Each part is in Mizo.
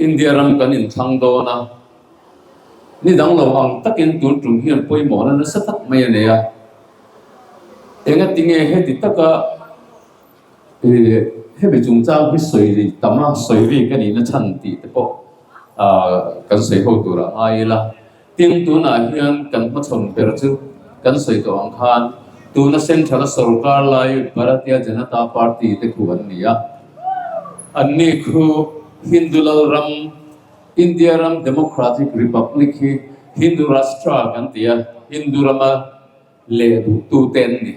India ram kan inthlang dawn a, ni dang lo ang takin tun tum hian pawimawhna nasa tak mai a nei a. Engatinge heti taka hemi chungchang hi sawi tam a, sawi rik a nihna chhan tih te pawh kan sawi ho tur a ngai ila. Tin, tunah hian kan hmachhawn ber chu kan sawi tawh ang khan tuna Central-a sorkar lai Bharatiya Janata Party te khu an ni a. Anni khu Hindu lalram, India ram Democratic Republic hi Hindu Rashtra kan ti a, Hindu rama leh duhtu te an ni.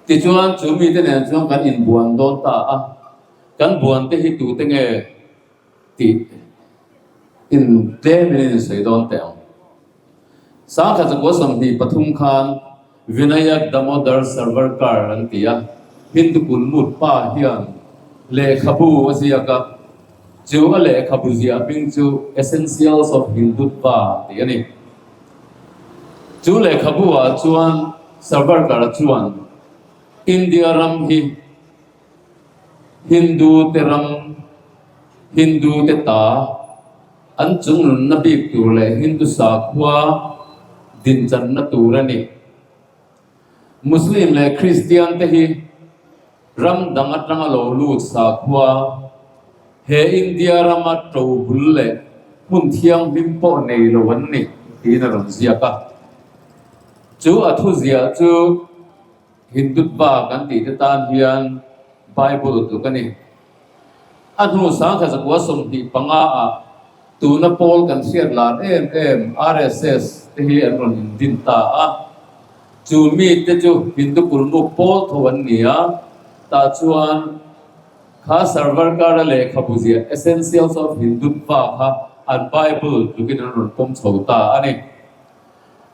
Tichuan, chu mite nen chuan kan inbuan dawn ta a, kan buan te hi tute nge? Tih in tlem in in sawi dawn teh ang. Sangkhat zakua 23 khan Vinayak Damodar Savarkar an ti a, Hindu kulmut pa hian lehkhabu a ziak a, chu a lehkhabu ziah hming chu Essentials of Hindutva tih a ni. Chu lehkhabu ah chuan Savarkar-a chuan India ram hi Hindu te ram, Hindu te ta, an chungnunna bik tur leh Hindu sakhua dinchanna tur a ni. Muslim leh Kristian te hi ram dang atanga lo lut sakhua, he India rama to bul leh hmun thianghlim pawh nei lo an ni tiin a rawn ziak a. Chu a thuziah chu. Hindutva kan tih te tan hian Bible tluk a ni. A hnu sangkhat zakua 25 ah tuna pawl kan hriat lar em em RSS te hi an rawn indin ta a. Chu mi te chu Hindu kulmuk pawl tho an ni a, tah chuan kha Sarvarkar-a lehkhabu ziah Essentials of Hindutva kha an Bible tlukin an rawn pawm chho ta a ni.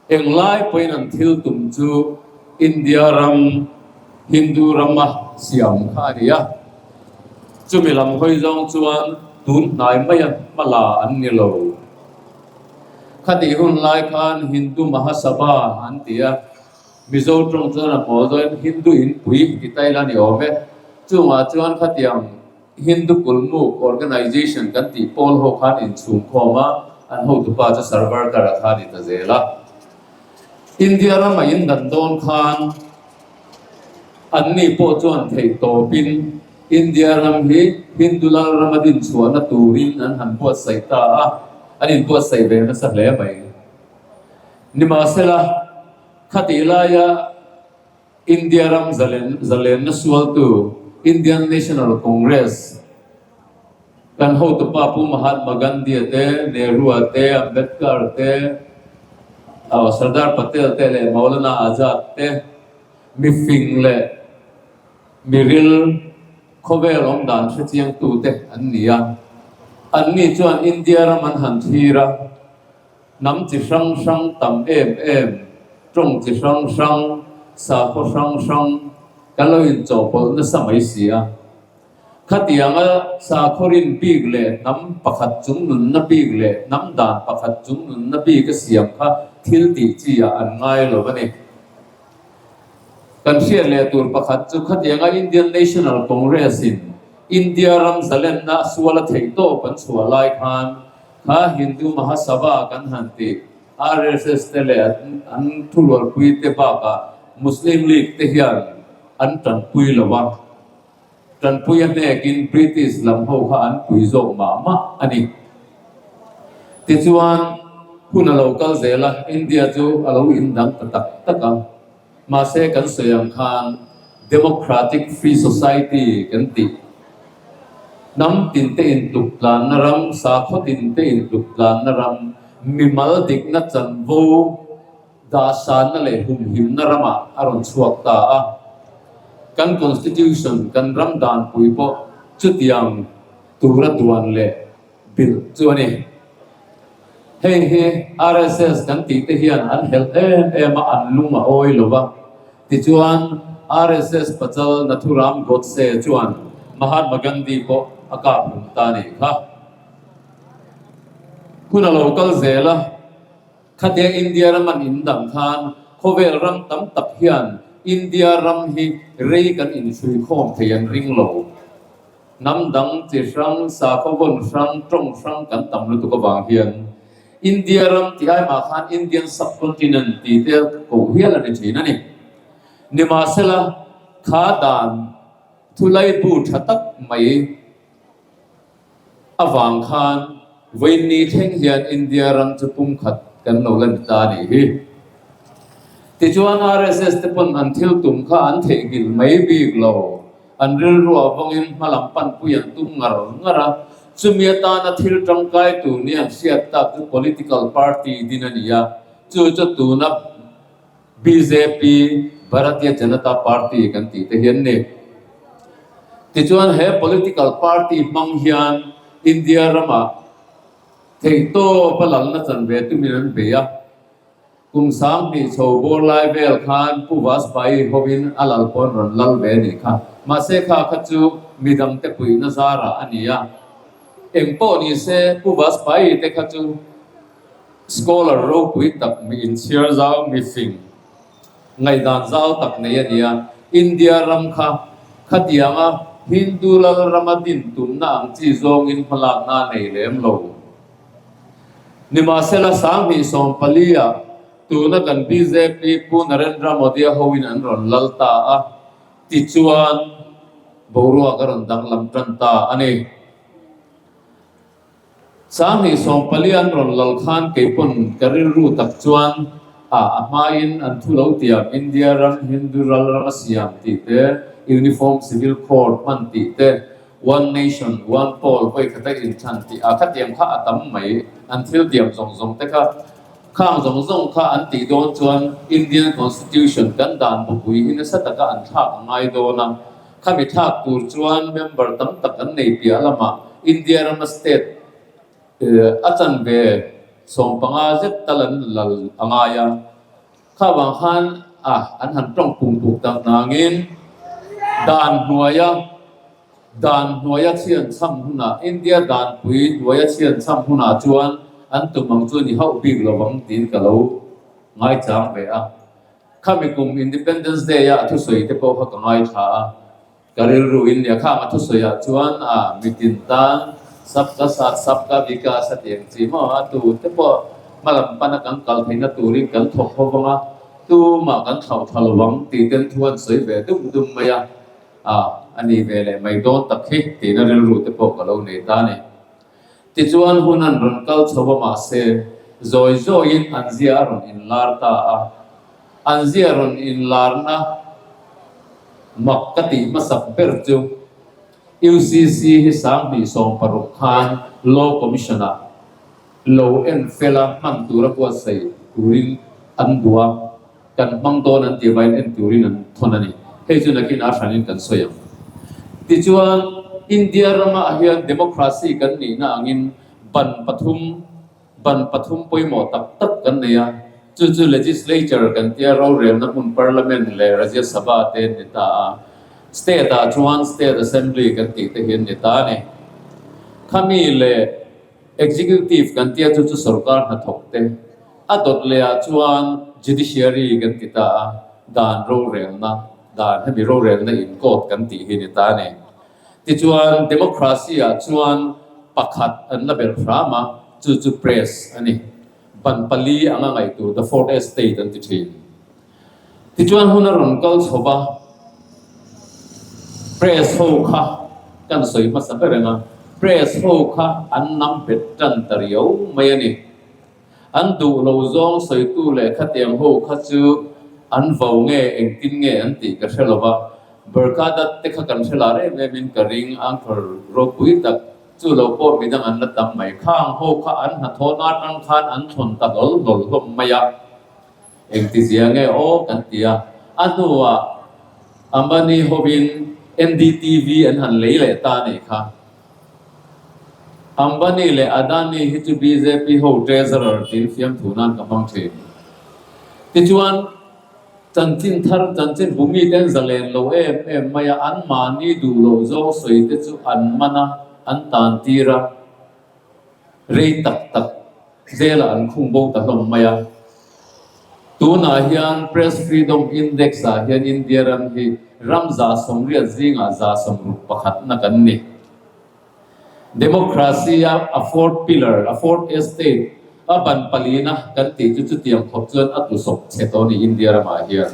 Englai pawhin an thil tum chu India ram Hindu rama siam kha a ni a, chumi lam hawi zawng chuan tun hnai maia hma la an ni lo. Khatih hun lai khan Hindu Mahasabha an ti a, Mizo tawng chuan a hmaw zawin Hindu inpui ti ta ila ni awm e. Chungah chuan khatiang Hindu Kulmuk Organization kan tih pawl ho khan inchhungkhawm a, an hotupa chu Sarvarkar a kha ni ta zel a. India rama in dan dawn khan anni pawh chuan theih tawpin India ram hi Hindu lal rama dinchhuahna turin an han buatsaih ta a, an inbuatsaih ve nasa hle mai. Nimahsela, khatih laia India ram zalenna sualtu Indian National Congress kan hotupa Pu Mahatma Gandhi-a te, Nehru-a te, Ambedkar te, Sardar Patel te leh Maulana Azad te mifing leh miril khawvel awm dan hrechiangtu te an ni a. Anni chuan India ram an han thlir a. Hnam chi hrang hrang tam em em, tawng chi hrang hrang, sakhaw hrang hrang kan lo inchawhpawlh nasa mai si a. Khatianga sakhaw rin bik leh hnam pakhat chung nunna bik leh hnam dan pakhat chung nunna bik a siam kha thil tih chi ah an ngai lo a ni. Kan hriat leh tur pakhat chu khatianga Indian National Congress in India ram zalenna sual a theih tawp an chhuah lai khan Kha Hindu Mahasabha kan han tih, RSS te leh an thurualpui te bakah Muslim League te hian an tanpui lo a, tanpui a hnekin British lam ho kha an pui zawk mah mah a ni. Tichuan, hun a lo kal zel a, India chu a lo indang ta tak tak a. Mahse kan sawi ang khan Democratic Free Society kan tih. Hnam tinte intluk tlanna ram, sakhaw tinte intluk tlanna ram, mimal dikna chanvo dahsanna leh humhimna ramah a rawn chhuak ta a. Kan Constitution, kan ram danpui pawh chutiang tura duan leh bilh chu a ni. Hei hi RSS kan tih te hian an helh em em a, an lung a awi lo va. Tichuan, RSS pachal Nathuram Godse chuan Mahatma Gandhi pawh a kap hlum ta a nih kha. Hun a lo kal zel a, khatia India ram an indang khan khawvel ram tam tak hian India ram hi rei kan inhruikhawm thei an ring lo. Hnam dang chi hrang, sakhaw vawn hrang, tawng hrang kan tam lutuk avang hian India ram tih ai mah khan Indian subcontinent tih te koh hial a ni thin a ni. Nimahsela, kha dan thulaibu tha tak mai avang khan vawiinni thleng hian India ram chu pumkhat kan lo la ni ta a nih hi. Tichuan RSS te pawn an thil tum kha an theihnghilh mai bik lo. An rilru avangin hmalam panpui an tum ngar ngar a, chumi atana thil tangkai tur ni an hriat tak chu political party din a ni a, chu chu tuna Bjp, Bharatiya Janata Party kan tih te hi an ni. Tichuan he political party hmang hian India ramah theihtawpa lalna chanve tumin an bei a. Kum 2000 chho bawr lai vel khan Pu Vajpayee hovin a lal pawn rawn lal ve a nih kha. Mahse kha kha chu midangte puihna zarah a ni a. Eng pawh ni se Pu Vajpayee te kha chu Scholar ropui tak mi inchhiar zau mi fing ngaihdan zau tak nei a ni a. India ram kha khatianga Hindu lal rama din tumna ang chi zawngin hmalakna a nei lem lo. Nimahsela 2014 ah tuna kan bjp Pu Narendra Modi-a hoin an rawn lal ta a, tichuan boruak a rawn danglam tan ta a ni. 2014 an rawn lal khan keipawn ka rilru tak chuan a a hmain an thu lo tiam India ram Hindu ral ram a siam tih te, Uniform Civil Code hman tih te, One Nation, One Poll vawi khata inthlan tih a khatiang kha a tam mai, an thil tiam zawng zawng te kha khang zawng zawng kha an tih dawn chuan Indian Constitution kan dan bupui hi nasa taka an thlak a ngai dawn a. Khami thlak tur chuan member tam tak an nei piah lamah India rama state a chanve 15 zet tal an lal a ngai a. Kha vang khan a an han tawng pung puk tak nangin dan hnuaia dan hnuaia chhian cham hunah India danpui hnuaia chhian cham hunah chuan an tum ang chu ni hauh bik lovang tiin ka lo ngaichang ve a. Khami kum Independence Day a thusawi te pawh kha ka ngaithla a, ka rilru in nia khang a thusawi ah chuan a mitin tan Sabka Saath Sabka Vikas a tih ang chi maw a tu te pawh hmalam pana kan kal theihna turin kan thawk ho vang a, tumah kan thlauh tha lo ang tih ten thu an sawi ve dum dum mai a, a a ni ve leh mai dawn tak hi tihna rilru te pawh ka lo nei ta a ni. Tichuan hun an rawn kal chho a mahse zawi zawiin an zia a rawn inlar ta a, an zia rawn inlarna mak ka tih hmasak ber chu UCC hi 2016 khan Law Commission-ah lo en fel a hman tura buatsaih turin an duh a, kan hmang dawn an tih avangin en turin an thawn a ni. Hei chu nakin a hranin kan sawi ang. Tichuan, India ramah hian democracy kan nihna angin ban pathum, ban pathum pawimawh tak tak kan nei a, chu chu legislature kan tia rorelna hmun parliament leh Rajya Sabha te an ni ta a, state ah chuan state assembly kan tih te hi an ni ta a ni. Khami leh Executive kan tia chu chu sorkar hnathawk te, a dawt leh ah chuan Judiciary kan ti ta a, dan rorelna, dan hemi rorelna in court kan tih hi ni ta a ni. Tichuan Democracy ah chuan pakhat an la ber hram a, chu chu Press a ni. Ban pali anga ngaih tur the fourth estate an ti thin. Tichuan hun a rawn kal chho va, Press ho kha kan sawi hmasa ber ang a, Press ho kha an nam bet tan ta riau mai a ni. An duh lo zawng sawitu leh khatiang ho kha chu an vo nge engtin nge an tih ka hre lo va, Barkha Dat te kha kan hre lar em em in ka ring, anchor ropui tak chu lo pawh midang an la tam mai. Khang ho kha an hnathawhna atang khan an thawn ta hlawl hlawl hlawm mai a. Engtizia nge aw kan ti a, a hnuah Ambani hovin NDTV an han lei leh ta a nih kha. Ambani leh Adani hi chu bjp ho treasurer tiin fiamthu nan ka hmang thin. Tichuan, chanchin thar, chanchin bu mite an zalen lo em em mai a, anmahni duh loh zawng sawi te chu an man a, an tan tir a. Rei tak tak zelah an khung bo ta hlawm mai a. Tunah hian Press Freedom Index ah hian India ram hi ram 180 zingah 161 na kan ni. Democracy a a fourth pillar, a fourth estate, a ban palina kan tih chu chutiang khawp chuan a tlusawp chhe tawh a ni India ramah hian.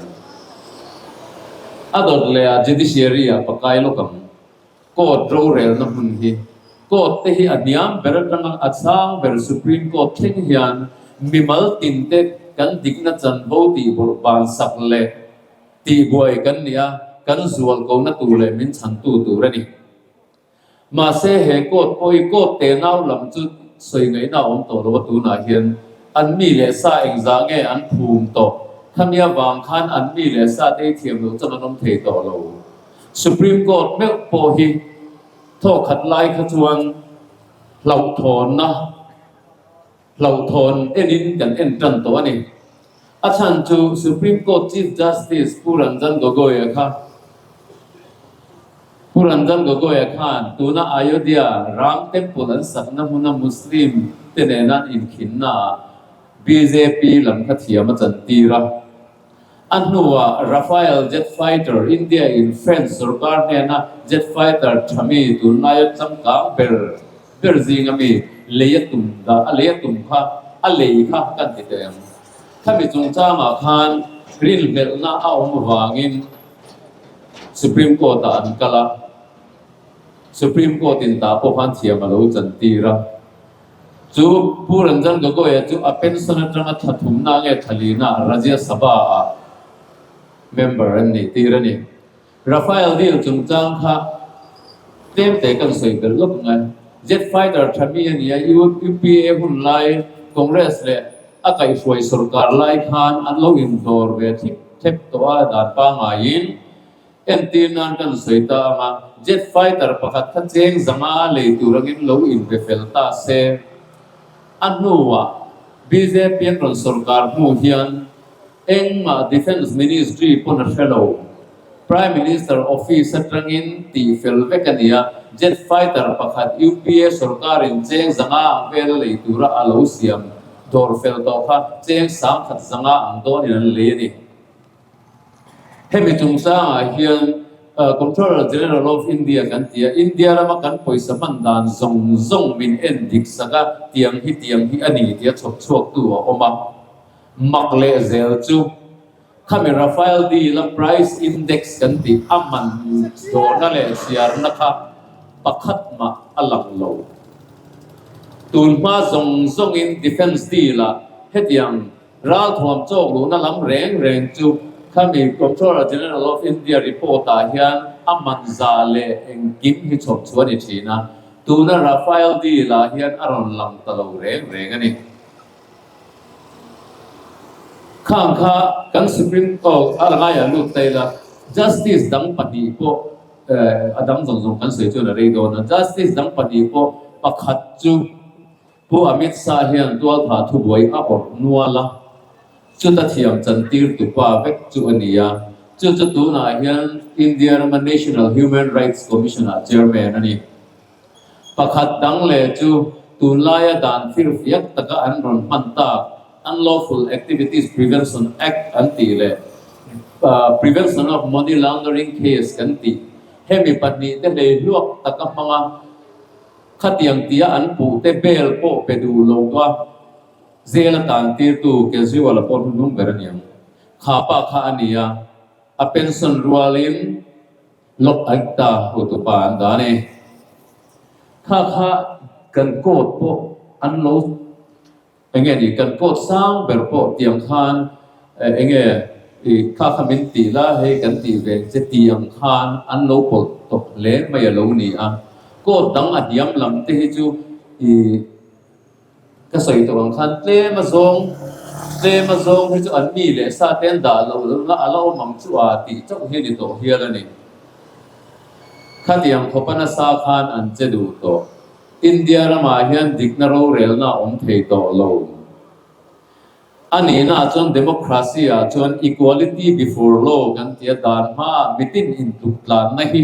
A dawt leh a judiciary ah pakai lawk ang. Court rorelna hmun hi Court te hi a hniam ber atanga a chhang ber Supreme Court thleng hian mimal tin te kan dikna chanvo tih bawrh ban sak leh tihbuai kan ni a, kan zual kona tur leh min chhantu tur a ni. Mahse, he court pawh hi court tenau lam chu sawi ngaihna a awm tawh lo a, tunah hian an mi leh sa engzah nge an phum tawh? Khami avang khan an mi leh sa te hi thiam loh chuan an awm thei tawh lo. Supreme Court meuh pawh hi thawkhat lai kha chuan hlauhthawnna hlauhthawn enin kan en tan tawh a ni. A chhan chu Supreme Court Chief Justice Pu Ranjan Gogoi-a kha Pu Ranjan Gogoi-a khan tuna Ayodhya Ram Temple an sakna hmuna Muslim te nena an inkhinnaah bjp lam kha thiam a chantir a. A hnuah Rafale jet fighter India in French sorkar hnena jet fighter tha mi tunlaia changkang ber ber zinga mi lei a tum dah a lei a tum kha a lei kha kan ti teh ang. Khami chungchangah khan rinhlelhna a awm avangin Supreme Court ah an kal a, Supreme Court in tah pawh khan thiam a lo chantir a. Chu Pu Ranjan Gogoi-a chu a pension atanga thla thumna nge thla lina Rajya Sabha-ah member an nih tir a ni. Rafael deal chungchang kha tlem te kan sawi belh lawk ang e. Jet fighter tha mi a ni a, UPA hun lai Congress leh a kaihhruai sorkar lai khan an lo indawr ve thlip thlep tawh a, dan pangaiin Entir nan kan sawi ta ang a, jet fighter pakhat kha cheng zanga lei tur angin lo inpe fel ta se. A hnuah bjp an rawn sorkar hnu hian engmah Defence Ministry pawn a hre lo. Prime Minister Office atangin tih fel vek a ni a, jet fighter pakhat UPA sorkarin cheng zanga ang vel a lei tura a lo siam dawr fel tawh kha cheng sangkhat zanga ang dawnin an lei a ni. Hemi chungchangah hian Comptroller General of India kan ti a, India rama kan pawisa hman dan zawng zawng min en dik sak a, tiang hi tiang hi a ni tia chhawp chhuaktu a awm a. Mak leh zel chu khami Rafael deal a price index kan tih a man dawrna leh chhiarna kha pakhat mah a lang lo. Tun hma zawng zawngin defence deal ah hetiang Ralthuam chawk luhna lam reng reng chu khami Comptroller General of India report ah hian a man za leh engkim hi chhawp chu a ni thin a, tuna Rafael deal ah hian a rawn lang ta lo reng reng a ni. Khang kha kan Supreme Court a ngaiah lut ta ila, Justice dang pahnih pawh a dang zawng zawng kan sawi chuan a rei dawn a, Justice dang pahnih pawh pakhat chu Pu Amit Shah hian tualthah thubuai a awrh nual a, chuta thiam chantir tupa vek chu a ni a, chu chu tunah hian India rama National Human Rights Commission-ah chairman a ni. Pakhat dang leh chu tunlaia dan firfiak taka an rawn hman tak Unlawful Activities Prevention Act an tih leh Prevention of Money Laundering Case kan tih hemi pahnihte hleihluak taka hmanga Khatiang tia an puhte bail pawh pe duh lo a, jail a tan tirtu Kejriwal a pawh hnuhnung ber a niang. Kha pa kha a ni a, a pension rualin Lok Ayukta hotupa an dah a ni. Kha kha kan court pawh an lo Enge ni kan court sang ber pawh tiang khan enge i kha kha min tih la hei kan tih ve che tiang khan an lo pawlh tawp hle mai a lo ni a. Court dang a hniam lam te hi chu i ka sawi tawh ang khan tlem a zawng tlem a zawng hi chu an mi leh sa te an dah loh lohna a la awm ang chu a tih chauh hi a ni tawh hial a ni. Khatiang khawpa nasa khan an che duh tawh. India ramah hian dikna rorelna a awm thei tawh lo. A nihnaah chuan democracy ah chuan equality before law kan ti a, dan hmaah mitin intuktlanna hi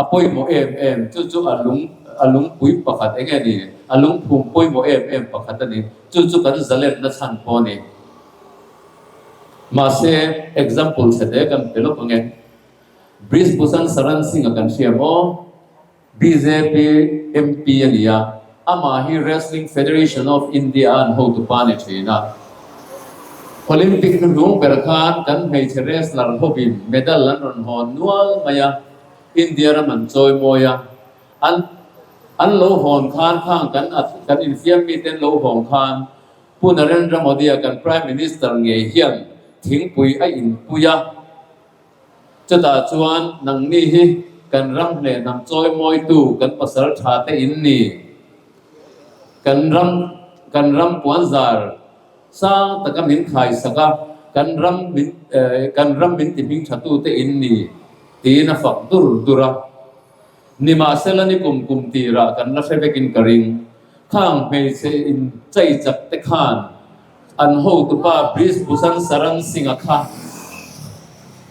a pawimawh em em. Chu chu a lung a lungpui pakhat eng nge ni? A lungphum pawimawh em em pakhat a ni. Chu chu kan zalenna chhan pawh a ni. Mahse, example chhe te kan pe lawk ang e. Brij Bhushan Sharan Singh-a kan hria maw? Bjp MP a ni a, amah hi Wrestling Federation of India a an hotupa a ni thin a. Olympic hnuhnung ber khan kan hmeichhe wrestler hovin medal an rawn hawn nual mai a, India ram an chawi mawi a. An an lo hawn khan khang kan kan infiam mite an lo hawn khan Pu Narendra Modi-a kan Prime Minister ngei hian thingpui a inpui a. Chutah chuan nangni hi kan ram hneh hnam chawimawitu kan pasal tha te in ni. Kan ram kan ram puanzar sang taka min khaisak a, kan ram min kan ram min ti hming thatu te in ni tiin a fak dur dur a. Nimahsela ni kum kum tirah kan la hre vekin ka ring. Khang hmeichhe in chai chak te khan an hotupa Brij Bhushan Sharan Singh-a kha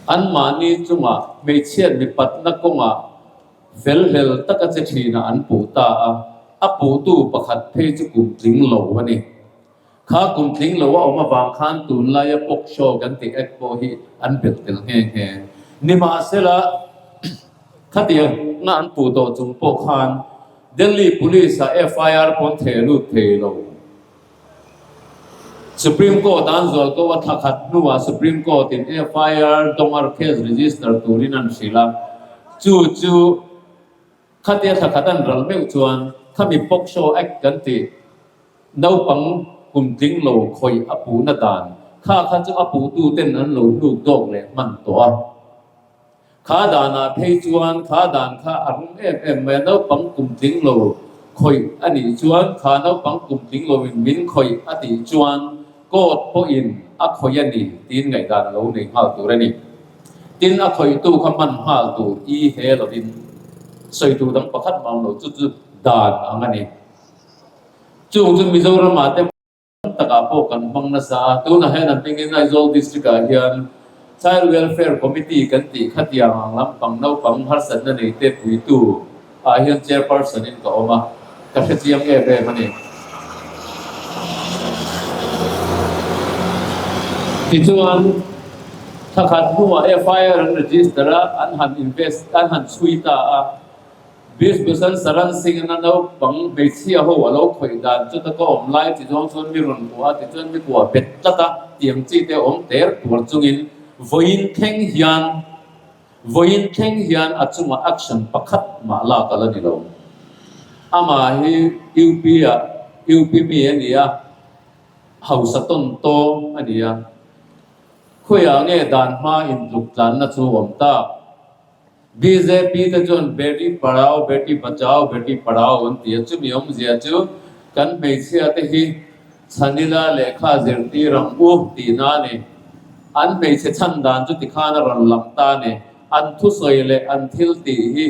anmahni chungah hmeichhiat mipatna kawngah felhlel taka che thinah an puh ta a, a puhtu pakhat phei chu kum tling lo a ni. Kha kum tling lo a awm avang khan tunlaia POCSO kan tih Act pawh hi an belh tel nghe nghe. Nimahsela, khatianga an puh tawh chung pawh khan Delhi Police-ah FIR pawn theh lut thei lo. Supreme Court an zual ko a thla khat hnuah Supreme Court in FIR Dongar case register turin an hrilh a, chu chu khatia thla khat an ral meuh chuan khami POCSO Act kan tih naupang kum tling lo khawih a puhna dan kha kha chu a puhtu ten an lo hnuk dawk leh hman tawh a. Kha danah phei chuan kha dan kha a rum em em mai a, naupang kum tling lo khawih a nih chuan kha naupang kum tling loin min khawih a tih chuan court pawhin a khawih a ni tiin ngaihdan a lo nei nghal tur a ni. Tin, a khawihtu kha hman nghal tur i he lovin sawitu dang pakhat mah awm lo, chu chu dan ang a ni. Chung chu Mizoramah te. Tam takah pawh kan hmang nasa a, tunah hian a hmingin Aizawl District ah hian Child Welfare Committee kan tih khatiang ang lampang naupang harsatna nei te puitu ah hian Chairperson in ka awm a, ka hrechiang em em a ni. Tichuan, thla khat hnuah FIR an register a, an han invest, an han chhui ta a. Bishbhushan Sharan Singh-in a naupang hmeichhia ho a lo khawih dan chu ta ka awm lai ti zawng chuan mi rawn hmu a, tichuan mi kuah bet tlat a, tiang chi te awm ter tuar chungin vawiin thleng hian vawiin thleng hian a chungah action pakhat mah lak a la ni lo. Amah hi UP ah UP mi a ni a, hausa tawn tawng a ni a, khawiah nge dan hma intluk tlanna chu awm tak? Bjp te chuan Beti Padhao Beti Bachao Beti Padhao an ti a, chumi awmzia chu kan hmeichhia te hi chhanila lehkha zirtir ang u tihna a ni. An hmeichhe chhan dan chu tikhan a rawn lang ta a ni. An thusawi leh an thil tih hi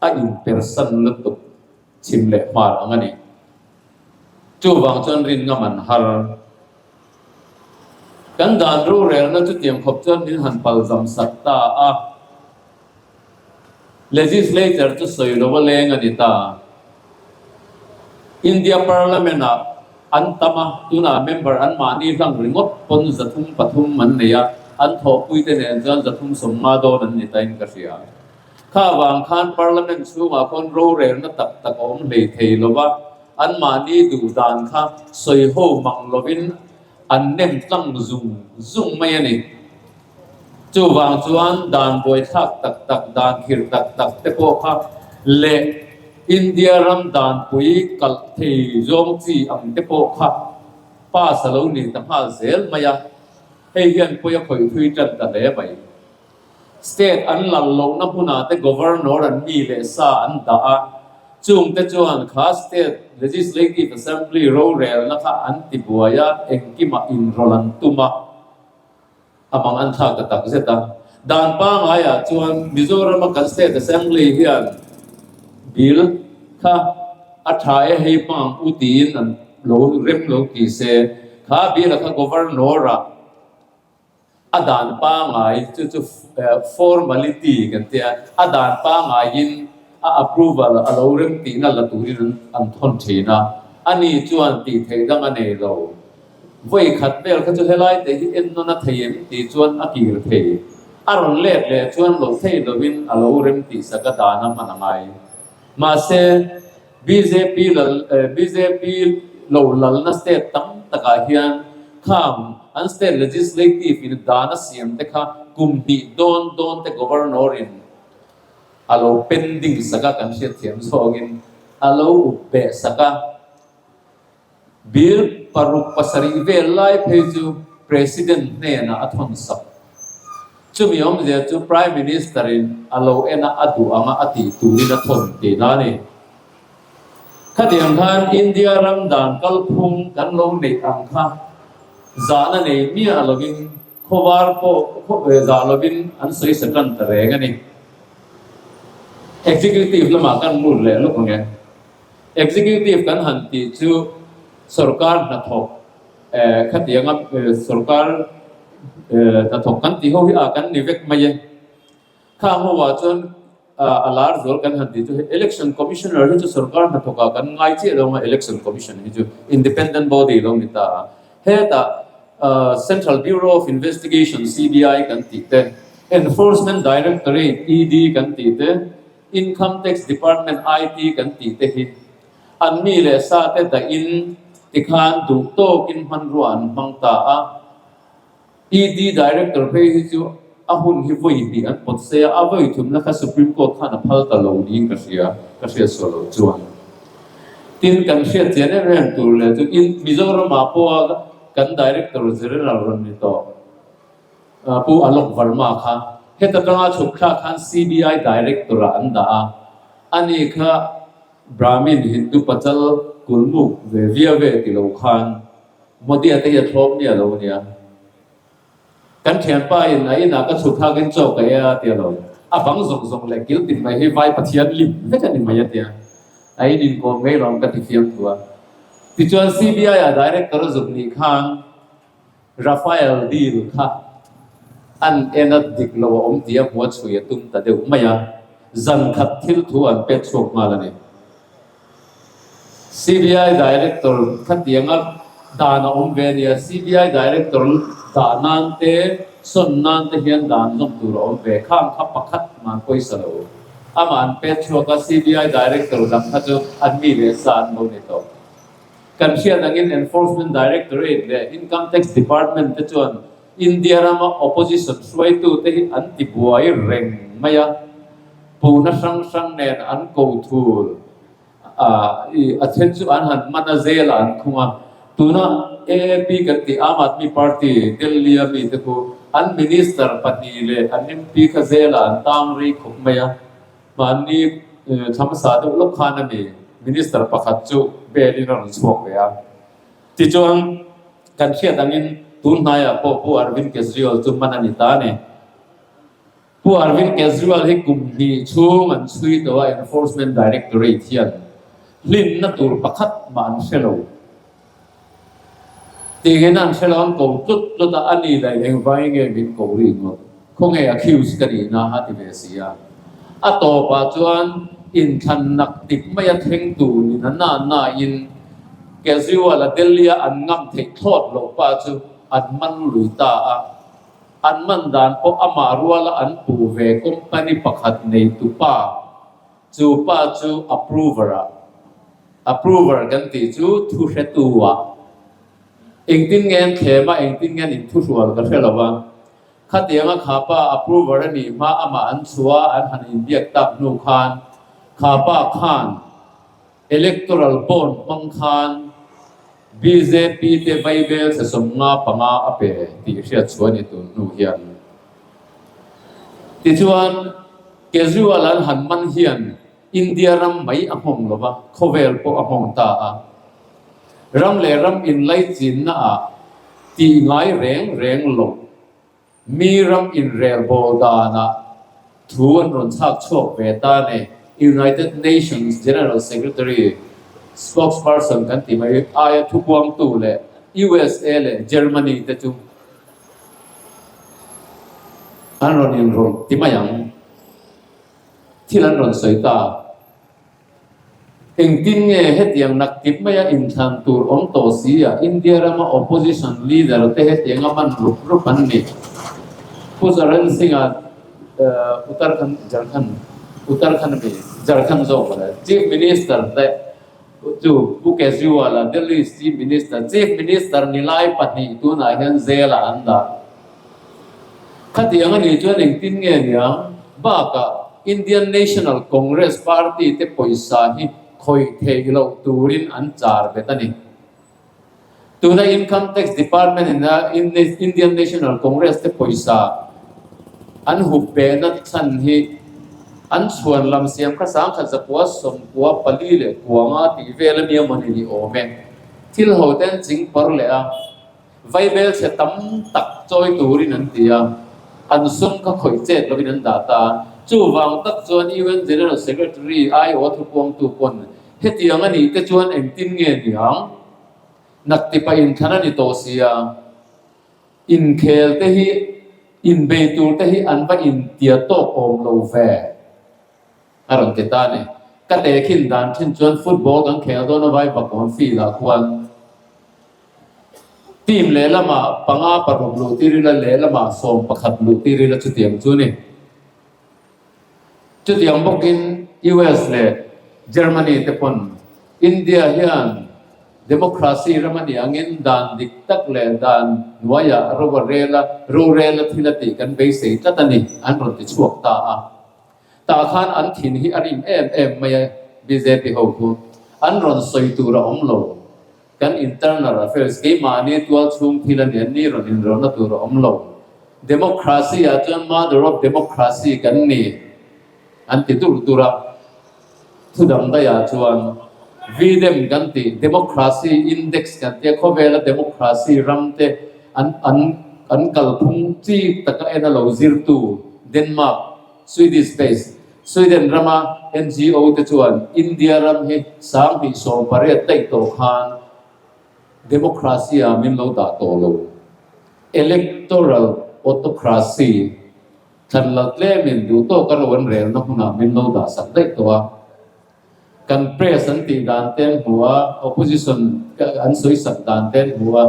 a inpersan lutuk chhim leh hmar ang a ni. Chuvang chuan rin ngam an har. Kan dan rorelna chutiang khawp chuan min han palzam sak ta a. Legislature chu sawi lo a leng a ni ta. India Parliament-ah an tam a, tunah member an mahni hlang ringawt pawn 303 an nei a, an thawhpuite nen chuan 350 dawn an ni tain ka hria. Kha vang khan Parliament chhungah khawn rorelna tak tak a awm hlei thei lo va, anmahni duh dan kha sawi ho mang lovin an nem tlang zung zung mai a ni. Chuvang chuan dan buaithlak tak tak, dan khirh tak tak te pawh kha leh India ram danpui kalh thei zawng chi ang te pawh kha pass a lo ni ta nghal zel mai a, hei hian pawi a khawih thui tan ta hle mai. State an lal lohna hmunah te Governor an mi leh sa an dah a, chung te chuan kha State Legislative Assembly rorelna kha an ti buai a, engkimah inrawlh an tum a, a mang an thlak ta tak zet a. Dan pangaiah chuan Mizorama kan State Assembly hian bill kha a tha e hei hmang ang u tiin an lo rem lo ti se, kha bill-a kha Governor-ah A dan pangai chu chu formality kan ti a, a dan pangaiin a approval a lo rem tihna la turin an thawn thin a, ani chuan tih theih dang a nei lo. Vawi khat vel kha chu helai te hi ennawn a thei em tih chuan a kir thei. A rawn let leh chuan lo thei lovin a lo rem tih sak a dan a hman a ngai. Mahse, bjp lal bjp lo lalna state tam takah hian khang an state legislative in dan a siam te kha kum hnih dawn dawn te governor in a lo pending sak a kan hriatthiam zawngin a lo up beh sak a. Bill paruk pasarih vel lai phei chu President hnenah a thawn sak. Chumi awmzia chu Prime Minister in a lo en a a duh anga a tih turin a thawn tihna a ni. Khatiang khan India ram dan kalphung kan lo neih ang kha zahna nei miah lovin khawvar pawh zah lovin an sawi sa tan ta reng a ni. Executive lamah kan lut leh lawk ang e. Executive kan han tih chu sorkar hnathawk khatianga sorkar hnathawk kan tih ho hi a kan ni vek mai e. Khang ho ah chuan a lar zual kan han tih chu hei Election Commissioner hi chu sorkar hnathawk ah kan ngai chiah lo ang a, Election Commission hi chu independent body lo ni ta a. Hetah Central Bureau of Investigation, CBI, kan tih te, Enforcement Directorate, ED, kan tih te, Income Tax Department, IT, kan tih te hi an mi leh sa te dahin tikhan duh tawkin hmanrua an hmang ta a. ED Director phei hi chu a hun hi vawi hnih an pawt se a, a vawi thumna kha Supreme Court khan a phal ta lo niin ka hria, ka hriat sual loh chuan. Tin, kan hriat chian em em tur leh chu in Mizoramah pawha kan Director General rawn ni tawh. Pu Alok Verma kha heta tanga chhuk thlak khan CBI Director ah an dah a, ani kha Brahmin Hindu pachal kulmuk ve viau ve ti lo khan Modi-a te hi a thlawp miah lo ania. Kan thianpa in a inah ka chhuk thlak in chaw ka ei a tia lo, a bang zawng zawng leh kil tin mai hi vai Pathian lim vek a ni mai a tia, a in inkawm ngei lawm ka ti fiam thu a. Tichuan CBI ah Director a zuk nih khan Raphael deal kha an en a dik lo a awm tih a hmua chhui a tum ta deuh mai a, zan khat thil thu an pek chhuak nghal a ni. CBI Director khatianga dan a awm ve a nia, CBI Director dah nan te, sawn nan te hian dan zawm tur a awm ve, khang kha pakhat man pawisa lo. Amah an pek chhuak a, CBI Director dang kha chu an mi leh sa an lo ni tawh. Kan hriat angin Enforcement Directorate leh Income Tax Department te chuan India rama opposition hruaitute hi an ti buai reng mai a, puhna hrang hrang nen an ko thul a, i a then chu an han man a, jail ah an khung a. Tuna AAP kan tih Aam Aadmi Party Delhi a mite khu an minister pahnih leh an MP kha jail ah an tang rei khawp mai a. Mahni thlamsa deuh lawk khan a mi Minister pakhat chu bail in a rawn chhuak ve a. Tichuan, kan hriat angin tun hnaiah pawh Pu Arvind Kejriwal chu man a ni ta a ni. Pu Arvind Kejriwal hi kum hnih chhung an chhui tawh a Enforcement Directorate hian hlimna tur pakhat mah an hre lo. Tiin an hre lo an ko tlut tlut a, a ni daih engvai nge min ko ri ngawt, khawnge accuse ka nihna a ti ve si a. A tawpah chuan inthlan nak tik maia thleng tur ni na na na in Kejriwal a Delhi a an ngam theih thlawt loh pa chu an man lui ta a. An man dan pawh amah ruala an puh ve company pakhat neitu pa Chu pa chu approver ah, approver kan tih chu thu hretu ah, engtin nge an thlem a, engtin nge an inthuhrual ka hre lo a. Khatianga kha pa approver a nih hma amah an chhuah a, an han inbiak tak hnu khan kha pa khan electoral bond hmang khan bjp te vaibel chhe 55 a pe tih hriat chhuah a ni tun hnu hian. Tichuan. Kejriwal an han man hian India ram mai a nghawng lo va, khawvel pawh a nghawng ta a. Ram leh ram inlaichinna ah tih ngai reng reng lo, mi ram inrelbawl danah thu an rawn chhak chhuak ve ta a ni. United Nations General Secretary, spokesperson kan tih mai aia thupuangtu leh USA leh Germany te chu An rawn inrawlh ti mai ang. Thil an rawn sawi ta. Engtin nge hetiang naktip maia inthlan tur awm tawh si a India rama opposition leader te hetianga man rup rup an ni. Pu Charan Singh-a Uttarakhand, Jharkhand, Uttarakhand ami, Jharkhand zawk mawle, Chief Minister te chu Pu Kejriwal-a Delhi Chief Minister, Chief Minister ni lai pahnih tunah hian jail-ah an dah. Khatiang a nih chuan engtin nge niang? Bakah Indian National Congress Party te pawisa hi khawih theih loh turin an char bet a ni. Tuna Income Tax Department in a Indian National Congress te pawisa an hup behna chhan hi an chhuan lam siam kha sangkhat zakua sawmkua pali leh kuanga tih vel a nia mawni ni awm e. Thil ho te an ching pawr leh a, vaibel chhe tam tak chawi turin an ti a, an sum kha khawih chet lovin an dah ta a. Chuvang tak chuan UN General Secretary aiawh thupuangtu pawn Hetiang a nih te chuan engtin nge niang? Naktipa inthlan a ni tawh sia, inkhel te hi, inbei tur te hi an va intia tawk awm lo ve, a rawn ti ta a ni. Ka tehkhin dan thin chuan football kan khel dawn a vai vakawn field ah khuan team lehlamah panga paruk luh tir ila lehlamah 11 luh tir ila chutiang chu a ni. Chutiang bawkin US leh Germany te pawn India hian democracy ram a nih angin dan dik tak leh dan hnuaiah ro a rel a, rorel a thil a tih kan beisei tlat a ni an rawn ti chhuak ta a. Tah khan an thin hi a rim em em mai a bjp ho khu an rawn sawi tur a awm lo. Kan internal affairs keimahni tual chhung thil a ni an ni rawn inrawlhna tur a awm lo. Democracy ah chuan mother of democracy kan ni an ti dur dur a. Thudang daih ah chuan V-Dem kan tih democracy index kan tia khawvela democracy ram te an an an kalphung chik taka en a lo zirtu Denmark, Swedish based Sweden rama NGO te chuan India ram hi 2018 daih tawh khan democracy ah min lo dah tawh lo. Electoral autocracy thlan lo tlemin duh tawka ro an relna hmunah min lo dah sak daih tawh a. Kan press an tih dan te an hmu a, opposition an sawi sak dan te an hmu a,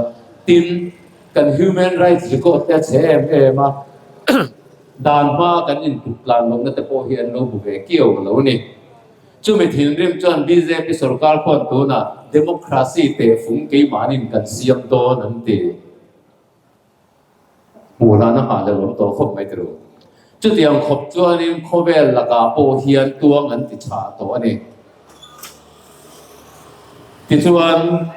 tin kan human rights record te a chhe em em a, dan hma kan input tlan lohna te pawh hi an lo hmu ve kiau lo a ni. Chumi thinrim chuan bjp sorkar khuan tunah democracy tehfung keimahnin kan siam dawn an ti. Hmuh hlan a nghah leh awm tawh khawp mai tiro. Chutiang khawp chuanin khawvel lakah pawh hian tuang an ti chhah tawh a ni. Tichuan,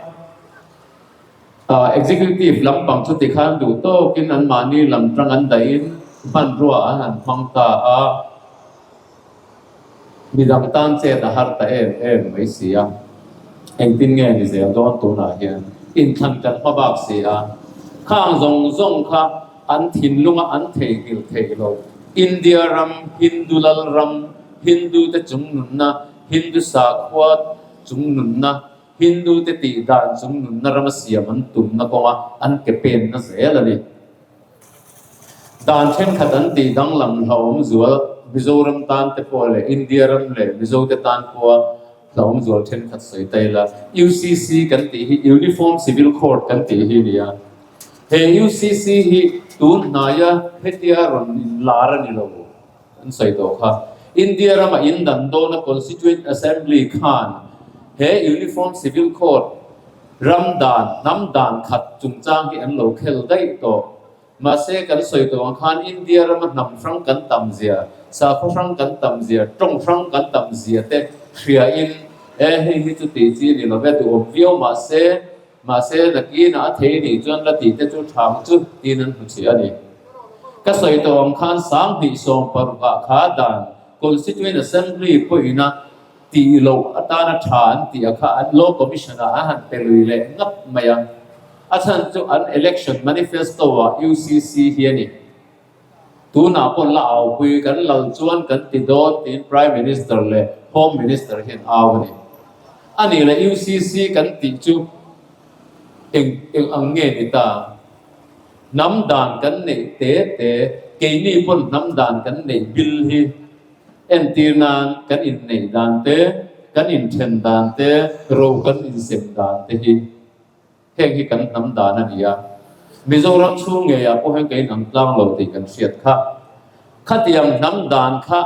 Executive lampang chu tikhan duh tawkin anmahni lam tang an dahin hmanrua an han hmang ta a. Midang tan chet a har ta em em mai si a, engtin nge ni zel dawn tunah hian inthlan kan hma bak si a, khang zawng zawng kha an thinlunga an theihnghilh theih lo, India ram, Hindu lal ram, Hindu te chungnunna, Hindu sakhua chungnunna, Hindu te tih dan chungnunna rama siam an tumna kawnga an ke penna zel a ni. Dan thenkhat an tih danglam hlauhawm zual Mizoram tan te pawh leh India ram leh Mizo te tan pawha hlauhawm zual thenkhat sawi ta ila. UCC kan tih hi Uniform Civil Court kan tih hi a ni a. He UCC hi tun hnaia hetia rawn inlar a ni lo an sawi tawh kha. India rama indan dawna Constituent Assembly khan he Uniform Civil Court Ram dan, hnam dan khat chungchang hi an lo khel daih tawh. Mahse, kan sawi tawh ang khan India rama hnam hrang kan tam zia, sakhaw hrang kan tam zia, tawng hrang kan tam zia te hriain, e, hei hi chu tih chi ni lo ve, duhawm viau mahse, mahse nakinah a thei nih chuan la tih te chu thang chu tiin an hmu chhi a ni. Ka sawi tawh ang khan 2016 ah kha dan Constituent Assembly pawhin a Tih loh atana tha an tih a kha an Law Commission ah an han pe lui leh ngap mai a. A chhan chu an election manifesto ah UCC hi a ni. Tunah pawh la aupui kan lal chuan kan ti dawn tiin Prime Minister leh Home Minister hian au a ni. A nih leh UCC kan tih chu eng eng ang nge ni ta? Hnam dan kan neih te te, keini pawn hnam dan kan neih bil hi Entir nan kan inneih dan te, kan inthen dan te, ro kan insem dan te hi heng hi kan hnam dan a ni a. Mizoram chhung ngeiah pawh hian ka inang tlang lo tih kan hriat kha. Khatiang hnam dan kha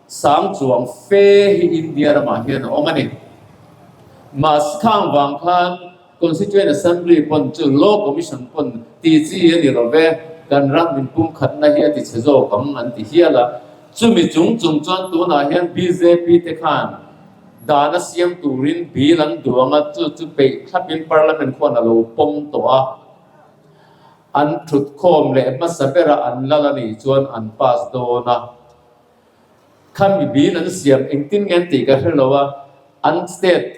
sang chuang fe hi India ramah hian a awm a ni. Mahse khang vang khan Constituent Assembly pawn chu Law Commission pawn ti chi a ni lo ve, kan ram inpumkhatna hi a ti chhe zawk ang an ti hial a. Chumi chung chung chuan tunah hian bjp te khan dan a siam turin bill an duang a, chu chu peih thlapin Parliament khuan a lo pawm tawh a. An thutkhawm leh hmasa bera an lal a nih chuan an pass dawn a. Khami bill an siam engtin nge an tih ka hre lo a, an state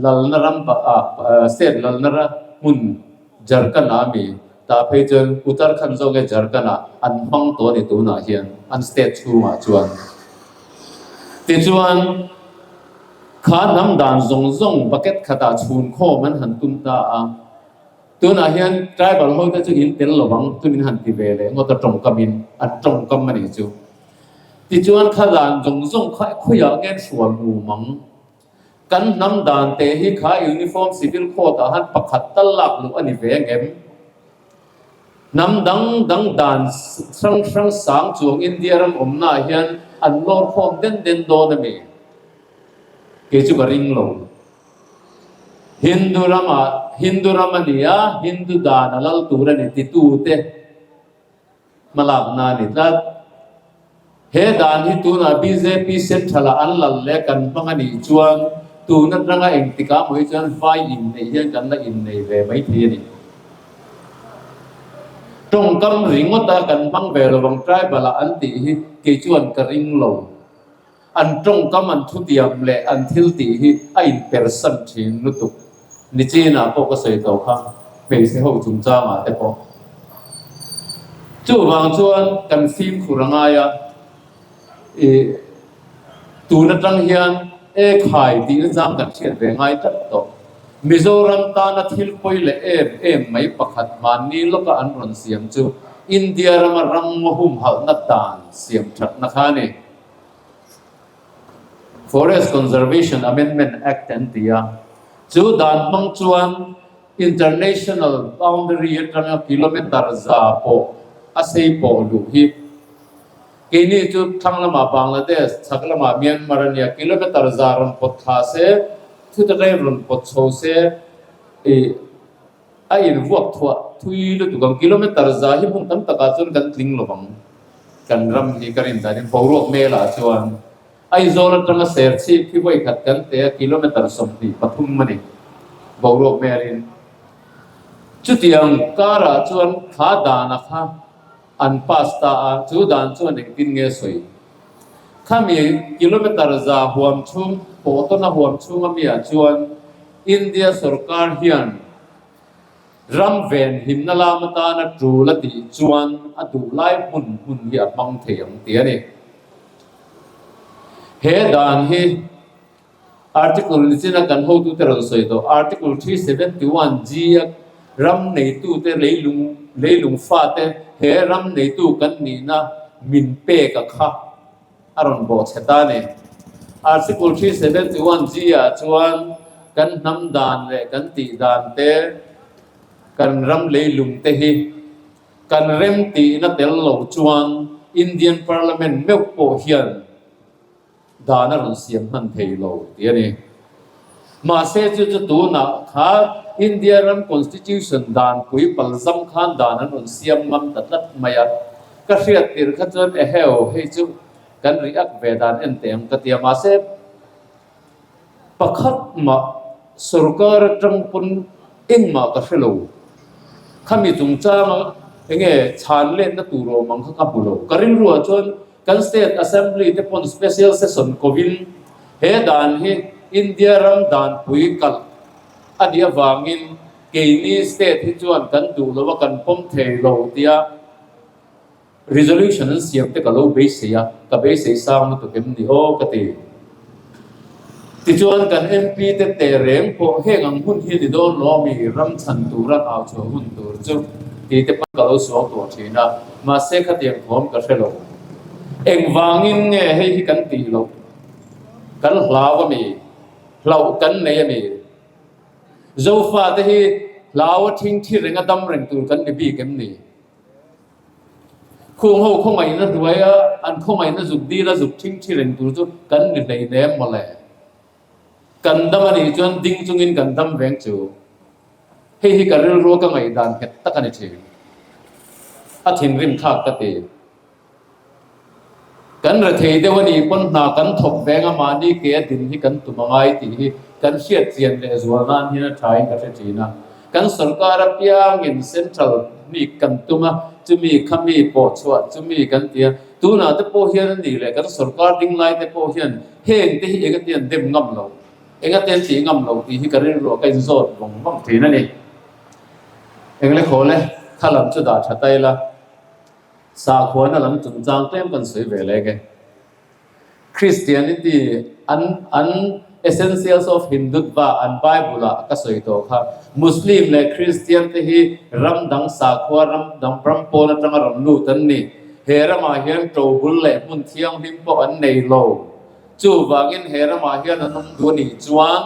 lalna ram state lalna hmun Jharkhand ah ami tah phei chuan Uttarakhand zawk nge Jharkhand ah an hmang tawh a ni tunah hian an state chhungah chuan. Tichuan kha hnam dan zawng zawng bucket khatah chhun khawm an han tum ta a. Tunah hian tribal ho te chu in tel lo ang chu min han ti ve leh ngawt a tawngkam in an tawngkam a nih chu. Tichuan kha dan zawng zawng kha khawiah nge an hrual mum ang? Kan hnam dan te hi kha uniform civil code ah han pakhat tal lak luh a ni ve angem? Hnam dang dang dan hrang hrang sang chuang India ram awmna ah hian an lawr khawm den den dawn a mi? Kei chu ka ring lo. Hindu ramah Hindu ram a ni a, Hindu dan a lal tur a ni titute hmalakna a ni tlat. He dan hi tunah bjp Central-ah an lal leh kan hmang a nih chuan tun atanga engtikah maw hi chuan vai inneih hian kan la innei ve maithei a ni. Tawngkam ringawta kan hmang ve lovang tribal-ah an tih hi kei chuan ka ring lo. An tawngkam an thutiam leh an thil tih hi a inpersan thin lutuk. Nichinah pawh ka sawi tawh kha, hmeichhe ho chungchangah te pawh. Chuvang chuan kan fimkhur a ngai a, ih tun atang hian e khai tih na chang kan hriat ve ngai tlat tawh. Mizoram tana thil pawi leh em em mai pakhat mahni lawka an rawn siam chu India rama ramngaw humhalhna dan siam thatna kha a ni. Forest Conservation Amendment Act an ti a, chu dan hmang chuan international boundary atanga kilometre za pawh a sei pawh luh hi. Keini chu thlang lamah Bangladesh, chhak lamah Myanmar a nia, kilometre za rawn pawt thla se, thutakai rawn pawt chho se, ih, A invuak thuah thui lutuk ang. Kilometre za hi hmun tam takah chuan kan tling lo vang. Kan ram hi ka rin danin boruak melah chuan Aizawl atanga Serchhip hi vawi khat kan teh a, kilometre 23 a ni boruak melin. Chutiang karah chuan kha dana kha an pass ta a, chu dan chuan engtin nge sawi? Khami kilometre za huam chhung, pawhtawna huam chhung ami ah chuan India sorkar hian ram ven himna lam atana tul a tih chuan a duh lai hmun hmun hi a hmang thei ang tih a ni. He dan hi Article nichina kan hotute rawn sawi tawh Article 371 G a ram neitute leilung leilung fate he ram neitu kan nihna min pek a kha a rawn bawh chhe ta a ni. Article 371 G ah chuan kan hnam dan leh kan tih dan te, kan ram leilung te hi kan rem tihna tel lo chuan Indian Parliament meuh pawh hian Dan a rawn siam hman thei lo tih a ni. Mahse chu chu tunah kha India ram Constitution danpui palzam khan dan an rawn siam ngam ta tlat mai a. Ka hriat tirh kha chuan eheu hei chu kan react ve dan en teh ang ka ti a. Mahse pakhat mah sorkar atang pawn engmah ka hre lo. Khami chungchanga enge chhan letna tur awm ang kha ka hmu lo. Ka rilruah chuan Kan State Assembly te pawn Special Session kovin he dan hi India ram danpui kalh a nih avangin keini State hi chuan kan duh lo a, kan pawm thei lo tia resolution an siam te ka lo beisei a, ka beisei sang lutuk em ni aw ka ti. Tichuan kan MP te teh reng pawh heng ang hun hi a ni dawn lo ami ram chhan tura au chhuah hun tur chu tih te pawn ka lo suang tuah thin a, mahse khatiang thawm ka hre lo. Engvangin nge hei hi kan tih loh? Kan hlau ami? Hlauh kan nei ami? Zofa te hi. hlau a thingthi reng a dam reng tur kan ni bik em ni? Khung ho khawngaihna hnuaia an khawngaihna zuk dil a zuk thingthi reng tur chu kan ni hleinem mawle. Kan dam a nih chuan ding chungin kan dam veng chu. Hei hi ka rilrua ka ngaihdan nghet tak a ni thin. A thinrim thlak ka ti. Kan rethei deuh a nih pawn hna kan thawk veng a mahni ke a din hi kan tum a ngai tih hi kan hriat chian leh zual nan hian a thain ka hre thin a. Kan sorkar apiangin central mi kan tum a, chumi khami pawh chhuah chumi kan ti a. Tunah te pawh hian a nih leh kan sorkar ding lai te pawh hian heng te hi engati an dem ngam lo, engati an tih ngam lo tih hi ka rilruah ka inzawt vawng vawng thin a ni. Engle khawl e, kha lam chu dah tha ta ila. Sakhuana lam chungchang tlem kan sawi ve lek e. Christianity an an Essentials of Hindutva an Bible ah ka sawi tawh kha. Muslim leh Christian te hi ram dang sakhua ram dang ram pawn atanga rawn lut an ni. He ramah hian tobul leh hmun thianghlim pawh an nei lo. Chuvangin he ramah hian an awm duh a nih chuan